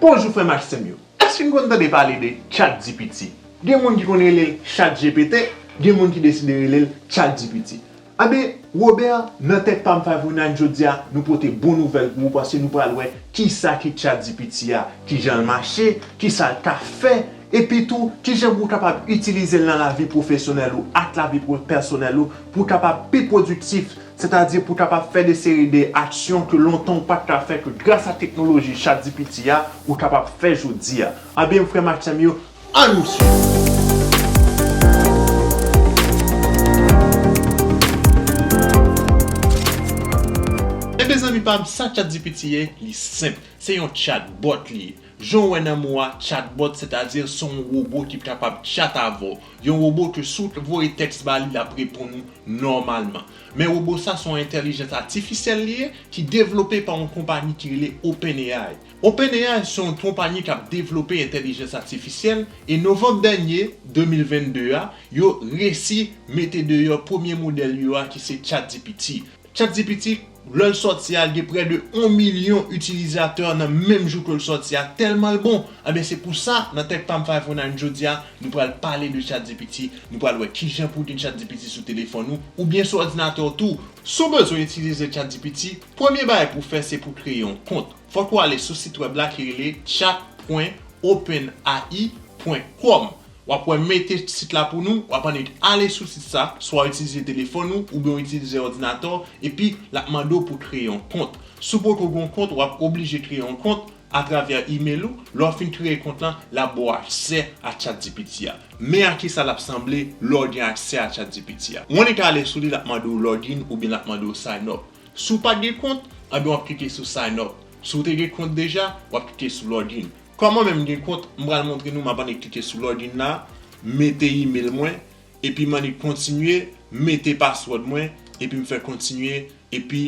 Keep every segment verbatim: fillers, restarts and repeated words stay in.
Bonjou frè m ak sè m yo. Èske n konn tande pale de ChatGPT? Gen moun ki konn rele l ChatGPT, gen moun ki deside rele l ChatGPT. Anben, Robert, nan Tech Palm five oh nine jodi a, nou pote bon nouvèl pou ou paske nou pral wè kisa ki ChatGPT a, kijan l mache, kisa l ka fè, epi tou, kijan pou w kapab itilize l nan lavi pwofesyonèl ou ak lavi pèsonèl ou pou w kapab pi pwodiktif, sètadi pou w kapab fè de seri de aksyon ke lontan ou pa t ka fè, ke gras a teknoloji ChatGPT a, ou kapab fè jodi a. Anben, frè m ak sè m yo, ann nou swiv. Ebyen, zanmi pa m, sa ChatGPT ye, li senp. Se yon chatbot li ye. Jan w wè nan mo a, chatbot, sètadi se yon wobo ki kapab chat avè w. Yon wobo ke si w voye tèks ba li, l ap reponn ou nòmalman. Men wobo sa se yon entèlijans atifisyèl li ye ki devlope pa yon konpayi ki rele OpenAI. OpenAI se yon konpayi k ap devlope entèlijans atifisyèl e novanm dènye, de mil vennde a, yo resi mete deyò premye modèl yo a ki se ChatGPT. ChatGPT, lè l sòti a, l gen prè de yon milyon itilizatè nan menm jou ke l sòti a, tèlman l bon. Anben, se pou sa, nan Tech Palm five oh nine jodi a, nou pral pale de ChatGPT, nou pral wè kijan pou w gen ChatGPT sou telefòn ou, oubyen sou òdinatè w tou. Si w bezwen itilize ChatGPT, premye bagay pou w fè, se pou w kreye yon kont. Fòk ou ale sou sit wèb la ki rele chat point openai point com. W ap wè mete sit la pou nou, w ap annik ale sou sit sa, swa w itilize telefòn ou, oubyen w itilize òdinatè w, epi l ap mande w pou w kreye yon kont. Si w poko gen yon kont, w ap oblije kreye yon kont atravè imèl ou. Lè w fin kreye kont lan, l ap ba w aksè a ChatGPT a. Men a kisa l ap sanble lè w gen aksè a ChatGPT a. W annik ale sou li, l ap mande w login oubyen l ap mande w sign up. Si w pa t gen kont, anben w ap klike sou sign up. Si w te gen kont deja, w ap klike sou login. Kòm mwen menm m gen kont, m pral montre nou, m ap annik klike sou login la, mete imèl mwen, epi m annik kontinye, mete password mwen, epi m fè kontinye, epi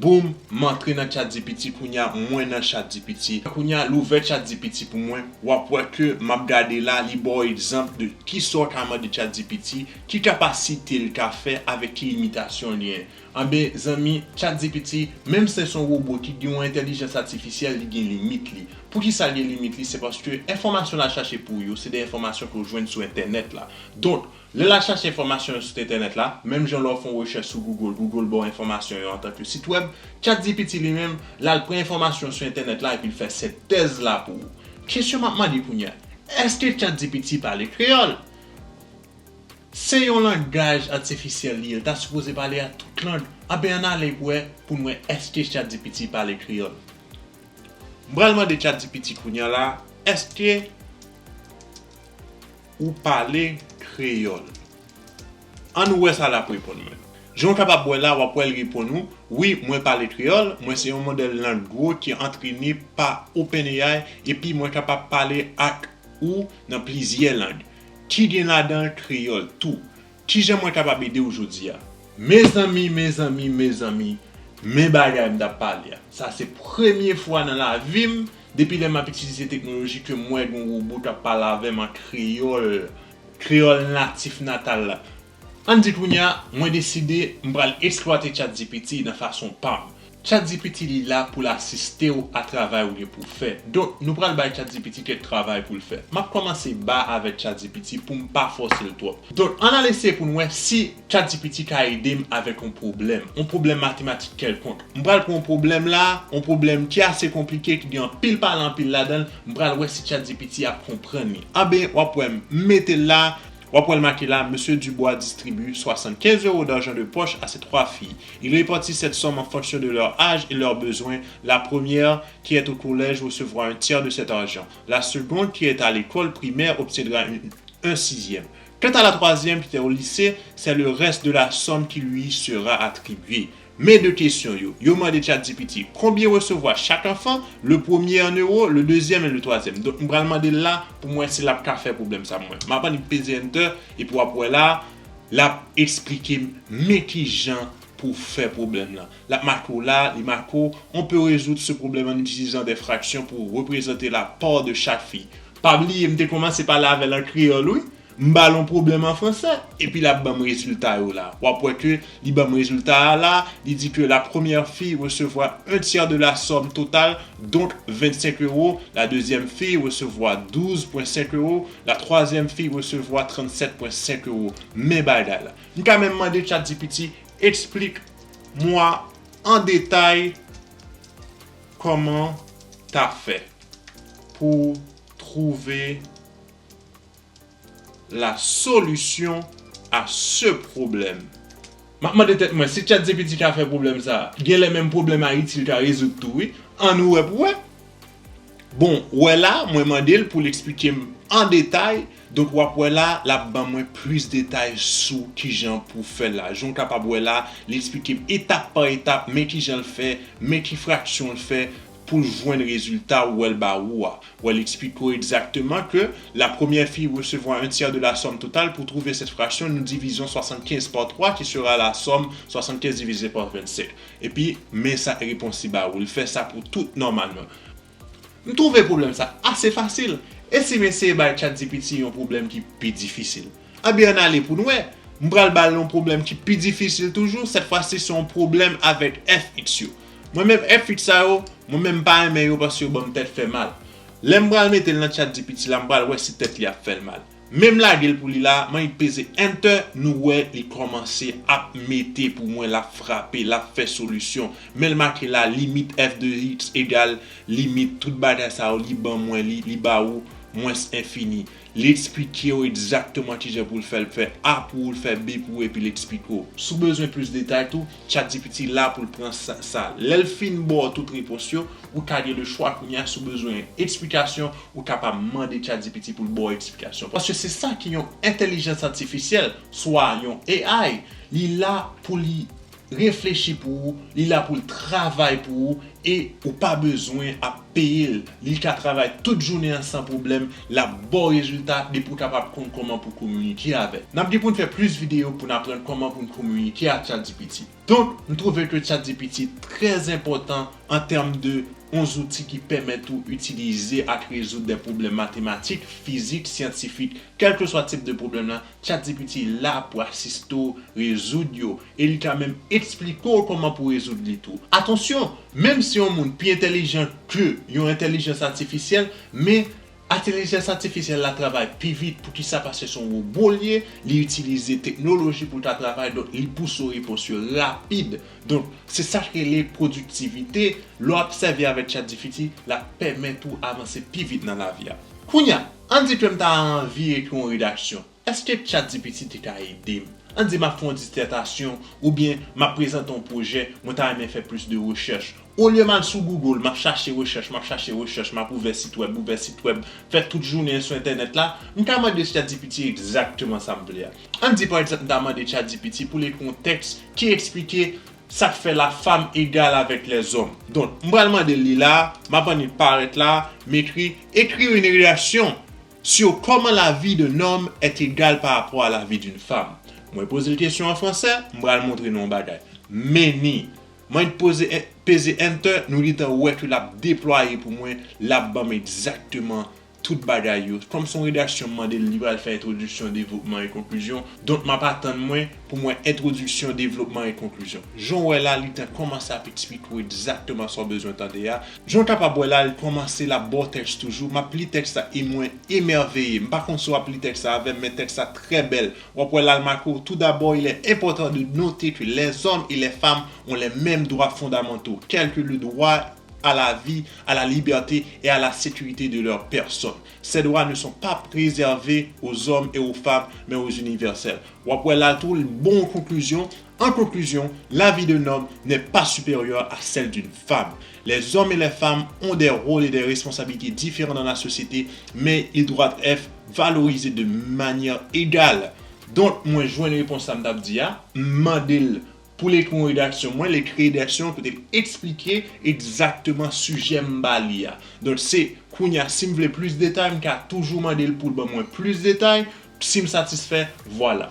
boum, m antre nan ChatGPT. Kounye a, mwen nan ChatGPT. Kounye a, l ouvè ChatGPT pou mwen, w ap wè ke m ap gade la, li ba w egzanp de kisa w ka mande ChatGPT, ki kapasite l ka fè avèk ki limitasyon l genyen. Anben, zanmi, ChatGPT, menm si se yon wobo ki gen yon entèlijans atifisyèl, li gen limit li. Poukisa l gen limit li? Se paske enfòmasyon l ap chache pou ou yo, se de enfòmasyon ke w jwenn sou entènèt la. Donk, lè l ap chache enfòmasyon yo sou entènèt la, menm jan lè w fè yon rechèch sou Google, Google ba w enfòmasyon yo antanke sit wèb, ChatGPT li menm, l al pran enfòmasyon sou entènèt la epi l fè sentèz la pou ou. Kesyon m ap mande kounye a, èske ChatGPT pale kreyòl? Se yon langaj atifisyèl li ye, l ta sipoze pale a tout lang. Anben, ann ale pou wè, pou n wè èske ChatGPT pale kreyòl. M pral mande ChatGPT kounye a la, èske ou pale kreyòl? Ann wè sa l ap reponn mwen. Jan w kapab wè la, w ap wè l reponn ou, wi, mwen pale kreyòl, mwen se yon modèl lang gwo ki antrene pa OpenAI, epi mwen kapab pale ak ou nan plizyè lang, ki gen ladan l kreyòl tou. Kijan mwen kapab ede w jodi a? Mezanmi, mezanmi, mezanmi, men bagay m t ap pale a. Sa se premye fwa nan lavi m, depi lè m ap itilize teknoloji, ke m wè gen yon wobo k ap pale avè m an kreyòl, kreyòl natif natal la. Ann di kounye a, mwen deside m pral eksplwate ChatGPT nan fason pa m. ChatGPT li la pou l asiste w a travay ou gen pou w fè. Donk, nou pral bay ChatGPT kèk travay pou l fè. M ap kòmanse ba avèk ChatGPT pou m pa fòse l twòp. Donk, ann al eseye pou n wè si ChatGPT ka ede m avèk yon pwoblèm, yon pwoblèm matematik kèlkonk. M pral pran yon pwoblèm la, yon pwoblèm ki ase konplike, ki gen anpil pale anpil ladan l. M pral wè si ChatGPT ap konprann li. Anben, w ap wè m mete l la, w ap wè l make la, Monsieur Dubois distribue soixante-quinze euros d'argent de poche à ses trois filles. Il répartit cette somme en fonction de leur âge et leurs besoins. La première, qui est au collège, recevra un tiers de cet argent. La seconde, qui est à l'école primaire, obtiendra une, un sixième. Quant à la troisième, qui est au lycée, c'est le reste de la somme qui lui sera attribuée. Men de kesyon yo. Yo mande ChatGPT combien recevoir chaque enfant, le premier en euros, le deuxième et le troisième. Donk, m pral mande l la pou m wè si l ap ka fè pwoblèm sa pou mwen. M ap annik peze enter, epi w ap wè la, l ap eksplike m men kijan pou fè pwoblèm nan. L ap make w la, li make w, on peut résoudre ce problème en utilisant des fractions pour représenter la part de chaque fille. Pa bliye, m te kòmanse pale avè l an kreyòl, wi. M ba l yon pwoblèm an fransè, epi l ap ban m rezilta yo la. W ap wè ke li ban m rezilta a la, li di que la première fille recevra un tiers de la somme totale, donc vingt-cinq euros, la deuxième fille recevra douze point cinq euros, la troisième fille recevra trente-sept point cinq euros. Men bagay la. M ka menm mande ChatGPT, explique-moi en détail comment t'as fait pour trouver la solution à ce problème. M ap mande tèt mwen, si ChatGPT ka fè pwoblèm sa, genlè menm pwoblèm Ayiti l ka rezoud tou, wi. Ann nou wè pou wè. Bon, wè la, mwen mande l pou l eksplike m an detay. Donk, w ap wè la, l ap ban mwen plis detay sou kijan pou fè l la. Jan w kapab wè la, li eksplike m etap pa etap, men kijan l fè, men ki fraksyon l fè pou l jwenn rezilta ou wè l ba ou a. Wè, li eksplike w egzakteman ke la première fille recevra un tiers de la somme totale. Pour trouver cette fraction, nous divisons soixante-quinze par trois, qui sera la somme soixante-quinze divisé par vingt-sept. Epi, men sa repons li ba ou. Li fè sa pou tout nòmalman. M twouve pwoblèm sa ase fasil. E si m eseye bay ChatGPT yon pwoblèm ki pi difisil? Anben, ann ale pou n wè. M pral ba l yon pwoblèm ki pi difisil toujou. Cette fois-ci, se yon pwoblèm avèk F X yo. Mwen menm, F X sa yo, mwen menm m pa renmen yo paske yo ban m tèt fè mal. Lè m pral mete l nan ChatGPT la, m pral wè si tèt li ap fè l mal. Men m lage l pou li la, m annik peze Enter, nou wè li kòmanse ap mete pou mwen, l ap frape, l ap fè solisyon. Men l make la, limit f de x egal limit, tout bagay sa yo, li ban mwen li, li ba ou mwens enfini. Li eksplike w egzakteman kijan pou l fè, l fè A pou ou, l fè B pou ou, epi l eksplike w. Si w bezwen plis detay tou, ChatGPT la pou l pran sa, sa. Lè l fin ba w tout repons yo, ou ka gen le chwa kounye a, si w bezwen eksplikasyon, ou kapab mande ChatGPT pou l ba w eksplikasyon. Paske se sa ki yon entèlijans atifisyèl, swa yon A I, li la pou li reflechi pou ou, li la pou l travay pou ou, e ou pa bezwen ap peye l. Li ka travay tout jounen an san pwoblèm, l ap ba w rezilta depi w kapab konn kòman pou kominike avè l. N ap gen pou n fè plis videyo pou n aprann kòman pou n kominike ak ChatGPT. Donk, m twouve ke ChatGPT trè enpòtan an tèm de yon zouti ki pèmèt ou itilize ak rezoud de pwoblèm matematik, fizik, syantifik, kèlkeswa tip de pwoblèm la, ChatGPT la pou asiste w rezoud yo, e li ka menm eksplike w kòman pou rezoud li tou. Atansyon, menm si yon moun pi entèlijan ke yon entèlijans atifisyèl, men entèlijans atifisyèl la travay pi vit. Poukisa? Paske se yon wobo l ye, li itilize teknoloji pou l ta travay, donk li pouse w repons yo rapid. Donk, se sa k rele pwodiktivite. Lè w ap sèvi avèk ChatGPT, l ap pèmèt ou avanse pi vit nan lavi a. Kounye a, ann di ke m ta anvi ekri yon redaksyon. Èske ChatGPT te ka ede m? Ann di m ap fè yon disètasyon oubyen m ap prezante yon pwojè, mwen ta renmen fè plis de rechèch. Olye m al sou Google, m ap chache rechèch, m ap chache rechèch, m ap ouvè sit wèb, ouvè sit wèb, fè tout jounen sou entènèt la, m ka mande ChatGPT egzakteman sa m vle a. Ann di, pa egzanp, m ta mande ChatGPT pou l ekri yon tèks ki eksplike sa k fè la femme égale avec les hommes. Donk, m pral mande l li la, m ap annik parèt la, m ekri, écrire une rédaction sur comment la vie d'un homme est égale par rapport à la vie d'une femme. Mwen poze l kesyon an fransè, m pral montre nou yon bagay. Many. Mwen poze, peze Enter, nou gentan wè ke l ap deplwaye pou mwen, l ap ban m egzakteman tout bagay yo. Kòm se yon redaksyon, m mande l, li pral fè entwodiksyon, devlopman e konklizyon. Donk, m ap atann mwen pou m wè entwodiksyon, devlopman e konklizyon. Jan w wè la, li te kòmanse ap eksplike w egzakteman sa w bezwen tande a. Jan w kapab wè la, li kòmanse, l ap ba w tèks toujou. M ap li tèks la e mwen emèveye. M pa konn si w ap li tèks la avè m, men tèks la trè bèl. W ap wè la, l make w, tout d'abord, il est important de noter que les hommes et les femmes ont les mêmes droits fondamentaux, tels que le droit à la vie, à la liberté et à la sécurité de leur personne. Ces droits ne sont pas réservés aux hommes et aux femmes, mais aux universels. W ap wè la tou, l bon konklizyon. En conclusion, la vie d'un homme n'est pas supérieure à celle d'une femme. Les hommes et les femmes ont des rôles et des responsabilités différents dans la société, mais ils doivent être valorisés de manière égale. Donk, mwen jwenn repons sa m t ap di a, m mande l pou l ekri yon redaksyon, mwen, l ekri redaksyon kote l eksplike egzakteman sijè m ba li a. Donk, se kounye a, si m vle plis detay, m ka toujou mande l pou l ban mwen plis detay. Si m satisfè, vwala.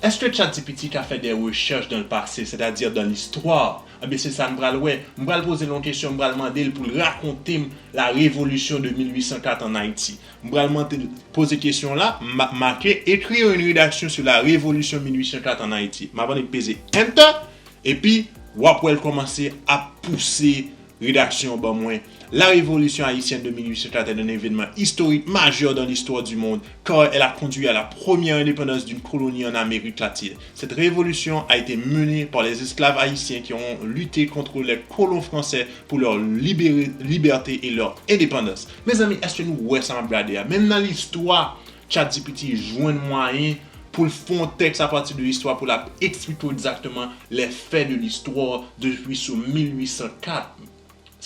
Èske ChatGPT ka fè de rechèch dans le passé, c'est-à-dire dans l'histoire? Ebyen, se sa m pral wè. M pral poze l yon kesyon, m pral mande l pou l rakonte m la révolution de mil huit cent quatre en Haïti. M pral mande l, poze kesyon la, m ap make, écrire une rédaction sur la révolution mille huit cent quatre en Haïti. M ap annik peze Enter, epi w ap wè l kòmanse ap pouse redaksyon an ban mwen. La révolution haïtienne de mille huit cent quatre est un événement historique majeur dans l'histoire du monde, car elle a conduit à la première indépendance d'une colonie en Amérique latine. Cette révolution a été menée par les esclaves haïtiens qui ont lutté contre les colons français pour leur libéré- liberté et leur indépendance. Mezanmi, èske nou wè sa m ap gade a? Menm nan listwa, ChatGPT jwenn mwayen pou l fè yon tèks apati de listwa pou l ap eksplike w egzakteman les faits de l'histoire depuis sou mil huit cent quatre.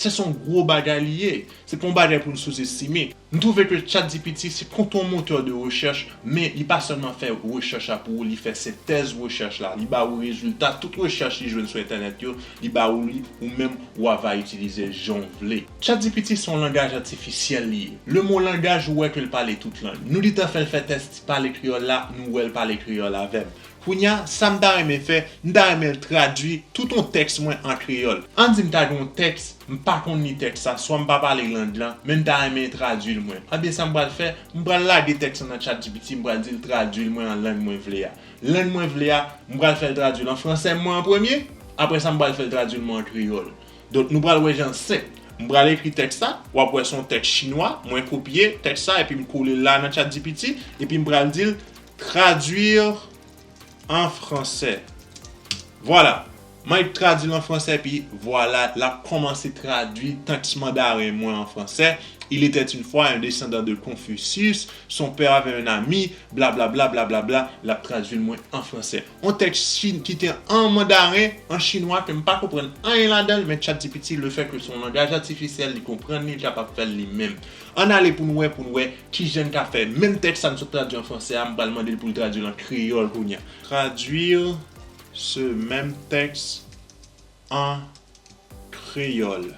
Se s on gwo bagay li ye. Se pa yon bagay pou n souzestime. M twouve ke ChatGPT se kontan yon motè de rechèch, men li pa sèlman fè rechèch la pou ou, li fè sentèz rechèch la. Li ba ou rezilta tout rechèch li jwenn sou entènèt yo, li ba ou li, ou menm ou a va itilize jan w vle. ChatGPT se yon langaj atifisyèl li ye. Le mo langaj ou wè ke l pale tout lang. Nou gentan fè l fè tès pale kreyòl la, nou wè l pale kreyòl avè m. Kounye a, sa m ta renmen fè, m ta renmen l tradui tout yon tèks mwen an kreyòl. Ann di m ta gen yon tèks, m pa konn li tèks sa, swa m pa pale lang lan, men m ta renmen l tradui l mwen. Ebyen sa m pral fè, m pral lage tèks lan nan ChatGPT, m pral di l tradui l mwen an lang mwen vle a. Lang mwen vle a, m pral fè l tradui l an fransè mwen an premye, apre sa m pral fè l tradui l mwen an kreyòl. Donk nou pral wè jan l senp. M pral ekri tèks sa, w ap wè se yon tèks chinwa, mwen kopye tèks sa epi m kole l la nan ChatGPT, epi m pral di l traduire en français. Vwala. Mwen tradui l an fransè, epi vwala, l ap kòmanse tradui tèks mandaren mwen an fransè. Il était une fois un descendant de Confucius, son père avait un ami, blablabla, blablabla, l ap tradui l mwen an fransè. Yon tèks ki te an mandaren, an chinwa, ke m pa konprann anyen ladan l, men ChatGPT, le fait que se yon langaj atifisyèl, li konprann li, li kapab fè l li menm. Ann ale pou n wè, pou n wè kijan n ka fè menm tèks sa n sot tradui an fransè a, m pral mande l pou l tradui l an kreyòl kounye a. Traduire ce même texte en créole.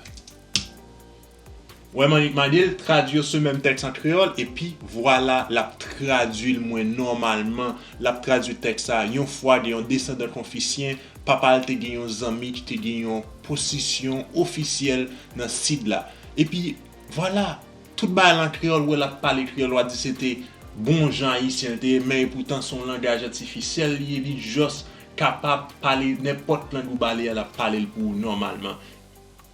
Wè, m annik mande l tradui se menm tèks an kreyòl, epi vwala, l ap tradui l mwen nòmalman. L ap tradui tèks sa yon fwa de yon desandan konfisyen, papa l te gen yon zanmi ki te gen yon pozisyon ofisyèl nan sid la. Epi vwala, tout bagay lan kreyòl, wè l ap pale kreyòl, w a di se te bon jan ayisyen l te ye, men epoutan se yon langaj atifisyèl li ye, li jis kapab pale nenpòt lang ou ba li a, l ap pale l pou ou nòmalman.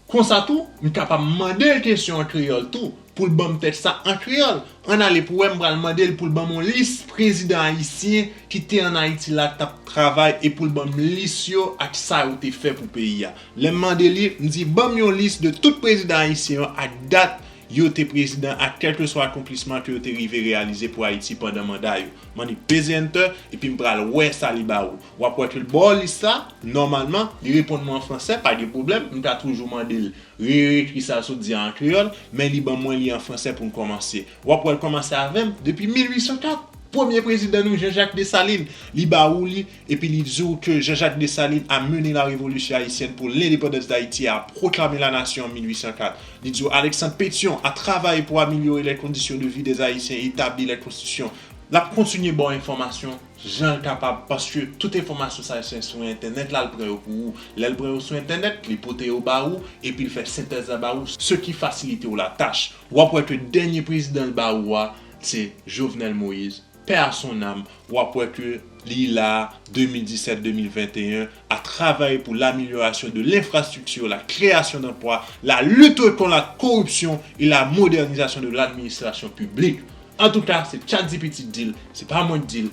Konsa tou, m kapab mande l kesyon an kreyòl tou, pou l ban m tèks sa an kreyòl. Ann ale pou wè, m pral mande l pou l ban m yon lis prezidan ayisyen ki te ann Ayiti la, k t ap travay, e pou l ban m lis yo ak sa yo te fè pou peyi a. Lè m mande li, m di, ban m yon lis de tout prezidan ayisyen yo ak dat yo te prezidan ak kèlkeswa akonplisman ke yo te rive reyalize pou Ayiti pandan manda yo. M annik peze Enter, epi m pral wè sa li ba ou. W ap wè ke l ba w lis sa, nòmalman, li reponn mwen an fransè, pa gen pwoblèm, m ka toujou mande l reekri sa l sot di a an kreyòl, men li ban mwen li an fransè pou n kòmanse. W ap wè l kòmanse avè m depi mil uit san kat. Premye prezidan nou, Jean-Jacques Dessalines, li ba ou li, epi li di w ke Jean-Jacques Dessalines a mené la révolution haïtienne pour l'indépendance d'Haïti et a proclamé la nation en mille huit cent quatre. Li di w Alexandre Pétion a travaillé pour améliorer les conditions de vie des Haïtiens et établir les constitutions. L ap kontinye ba w enfòmasyon jan l kapab, paske tout enfòmasyon sa yo se sou entènèt la l pran yo pou ou. Lè l pran yo sou entènèt, li pote yo ba ou, epi l fè sentèz la ba ou, ce qui facilite w la tâche. W ap wè ke dènye prezidan l ba ou a, se Jovenel Moïse, paix à son âme, w ap wè ke li la, de mil disèt de mil venteyen, a travay pou l'amélioration de l'infrastructure, la création d'emplois, la lutte contre la corruption et la modernisation de l'administration publique. Antouka, se ChatGPT k di l, se pa mwen k di l.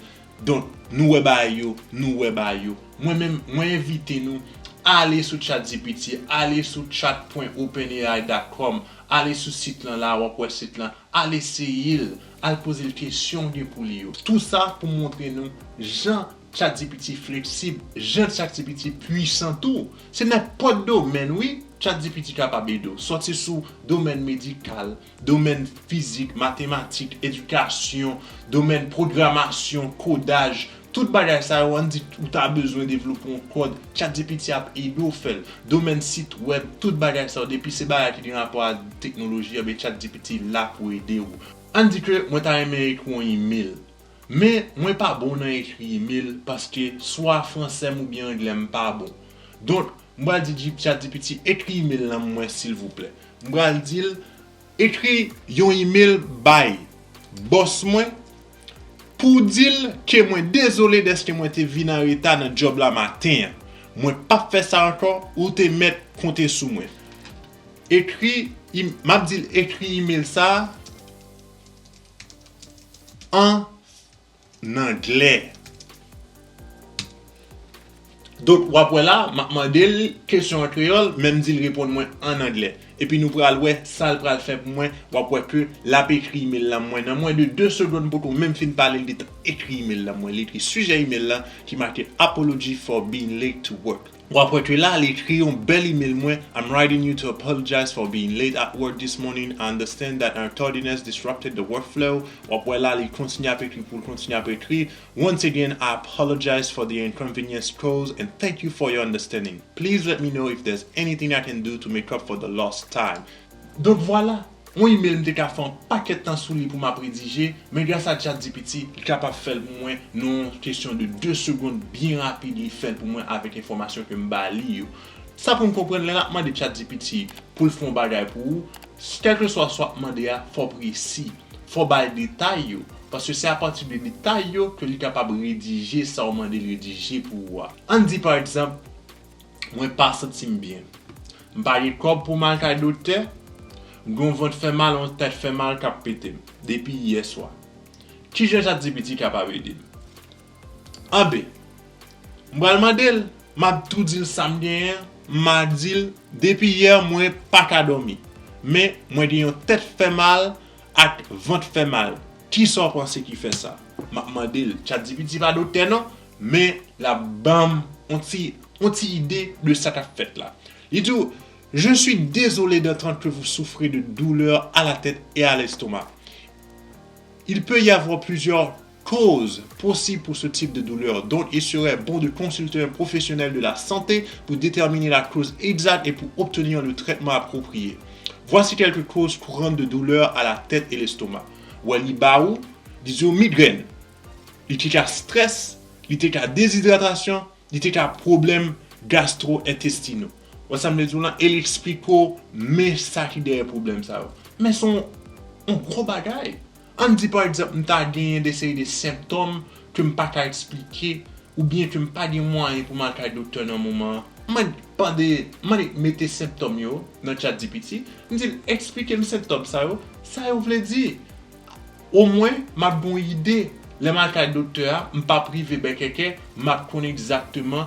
Donk, nou wè bagay yo, nou wè bagay yo. Mwen menm, mwen envite nou, ale sou ChatGPT, ale sou chat point openai dot com, ale sou sit lan la, w ap wè sit lan, al eseye l, al poze l kesyon w gen pou li yo. Tou sa pou montre nou jan ChatGPT fleksib, jan ChatGPT pwisan tou. Se nenpòt domèn, wi, ChatGPT kapab ede w. Sòti sou domèn medikal, domèn fizik, matematik, edikasyon, domèn pwogramasyon, kodaj, tout bagay sa yo, ann di ou ta bezwen devlope yon kòd, ChatGPT ap ede w fè l. Domèn sit wèb, tout bagay sa yo, depi se bagay ki gen rapò a teknoloji, ebyen ChatGPT la pou ede w. Ann di ke mwen ta renmen ekri yon imèl, men mwen pa bon nan ekri imèl paske swa fransè m oubyen anglè m pa bon. Donk, M pral di G- ChatGPT ekri email nan mwen silvouplè. M pral di l ekri yon email bay bòs mwen pou di l ke mwen dezole dèske mwen te vin an reta nan djòb la maten an. Mwen p ap fè sa ankò, ou te mèt konte sou mwen. Ekri, im- m ap di l ekri email sa a an anglè. Donk, w ap wè la, m ap mande l kesyon an kreyòl, men m di l reponn mwen an anglè. Epi nou pral wè sa l pral fè pou mwen, w ap wè ke l ap ekri email la mwen. Nan mwen de de segonn, m poko menm fin pale, l deja ekri email la mwen. L ekri sijè email la ki make Apology for being late to work. W ap wè ke la, l ekri yon bèl email mwen. I'm writing you to apologize for being late at work this morning. I understand that our tardiness disrupted the workflow. W ap wè la, li kontinye ap ekri pou l kontinye ap ekri. Once again, I apologize for the inconvenience caused and thank you for your understanding. Please let me know if there's anything I can do to make up for the lost time. Donk vwala, yon email m te ka fè yon pakèt tan sou li pou m ap redije, men gras a ChatGPT, li kapab fè l pou mwen nan yon kesyon de de segonn, byen rapid, li fè l pou mwen avèk enfòmasyon ke m ba li yo. Sa pou m konprann, lè n ap mande ChatGPT pou l fè yon bagay pou ou, kèlkeswa sa w ap mande a, fò w presi, fò w ba l detay yo, paske se apati de detay yo ke li kapab redije sa w mande l redije pou ou a. Ann di pa egzanp, mwen pa santi m byen. M pa gen kòb pou m al kay doktè, m gen yon vant fè mal, yon tèt fè mal k ap pete m depi yè swa. Kijan ChatGPT kapab ede m? Anben, m pral mande l, m ap tou di l sa m genyen, m a di l, depi yè mwen pa ka dòmi, men mwen gen yon tèt fè mal ak vant fè mal. Kisa w panse ki fè sa? M ap mande l, ChatGPT pa doktè non, men l ap ban m yon ti, yon ti ide de sa k ap fèt la. Li di w, Je suis désolé d'entendre que vous souffrez de douleurs à la tête et à l'estomac. Il peut y avoir plusieurs causes possibles pour ce type de douleur, donc il serait bon de consulter un professionnel de la santé pour déterminer la cause exacte et pour obtenir le traitement approprié. Voici quelques causes courantes de douleurs à la tête et l'estomac. Wè li ba ou, li di w migrèn, li te ka strès, li te ka dezidratasyon, li te ka pwoblèm gastro-entestinal. Wè sa m vle di w lan, e l eksplike w men sa ki dèyè pwoblèm sa yo. Men se yon, yon gwo bagay. Ann di pa egzanp, m ta genyen de seri de senptòm ke m pa ka eksplike, oubyen ke m pa gen mwayen pou m al kay doktè nan moman an. Mwen mande, mande mete senptòm yo nan ChatGPT, m di l eksplike m senptòm sa yo, sa yo vle di. Omwen, m ap gen yon ide. Lè m al kay doktè a, m p ap rive bèkèkè, m ap konn egzakteman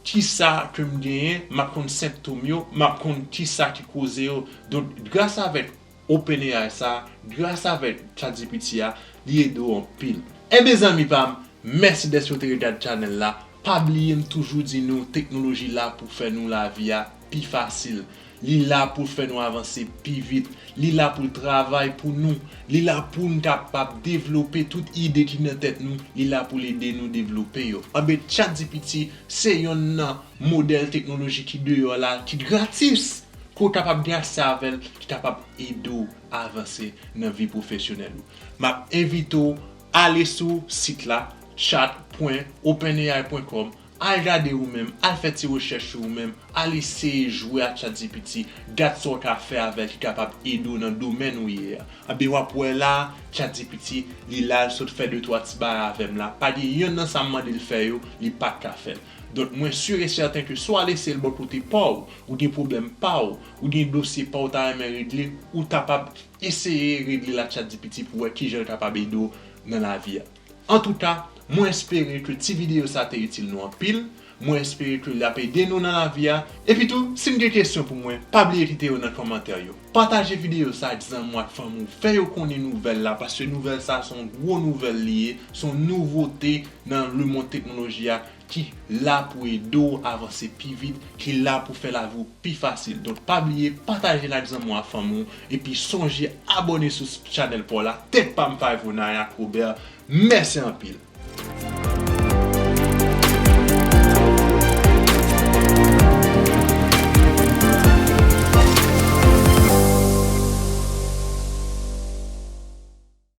kisa ke m genyen, m ap konn senptòm yo, m ap konn kisa ki koze yo. Donk, gras avèk OpenAI sa, gras avèk ChatGPT a, li ede w anpil. Enben zanmi pa m, mèsi dèske w te regade channel la. Pa bliye m toujou di nou, teknoloji la pou fè nou lavi a pi fasil. Li la pou l fè nou avanse pi vit. Li la pou l travay pou nou. Li la pou n kapab devlope tout ide ki nan tèt nou. Li la pou l ede nou devlope yo. Anben, ChatGPT se yonn nan modèl teknoloji ki deyò la, ki gratis, ke w kapab gen aksè avè l, ki kapab ede w avanse nan vi pwofesyonèl ou. M ap envite w ale sou sit la, chat pwen openai pwen com, al gade ou menm, al fè ti rechèch sou ou menm, al eseye jwe ak ChatGPT, gad sa w ka fè avè l ki kapab ede w nan domèn ou ye a. Anben, w ap wè la, ChatGPT, li la, l sot fè de twa ti bagay avè m la. Pa gen yonn nan sa m mande l fè yo, li pa t ka fè l. Donk, mwen si e sèten ke si w al eseye l bò kote pa w, ou gen pwoblèm pa w, ou gen dosye pa w ta renmen regle, ou kapab eseye regle l ak ChatGPT pou wè kijan l kapab ede w nan lavi a. Antouka, mwen espere ke ti videyo sa te itil nou anpil. Mwen espere ke l ap ede nou nan lavi a. Epi tou, si n gen kesyon pou mwen, pa bliye kite yo nan kòmantè yo. Pataje videyo sa ak zanmi w ak fanmi w. Fè yo konnen nouvèl la, paske nouvèl sa se yon gwo nouvèl li ye, se yon nouvote nan lemonn teknoloji a ki la pou ede w avanse pi vit, ki la pou fè lavi w pi fasil. Donk, pa bliye pataje l ak zanmi w ak fanmi w, epi sonje abòne sou chanèl pa w la, Tèt pa m Five oh nine ak Robert. Mèsi anpil!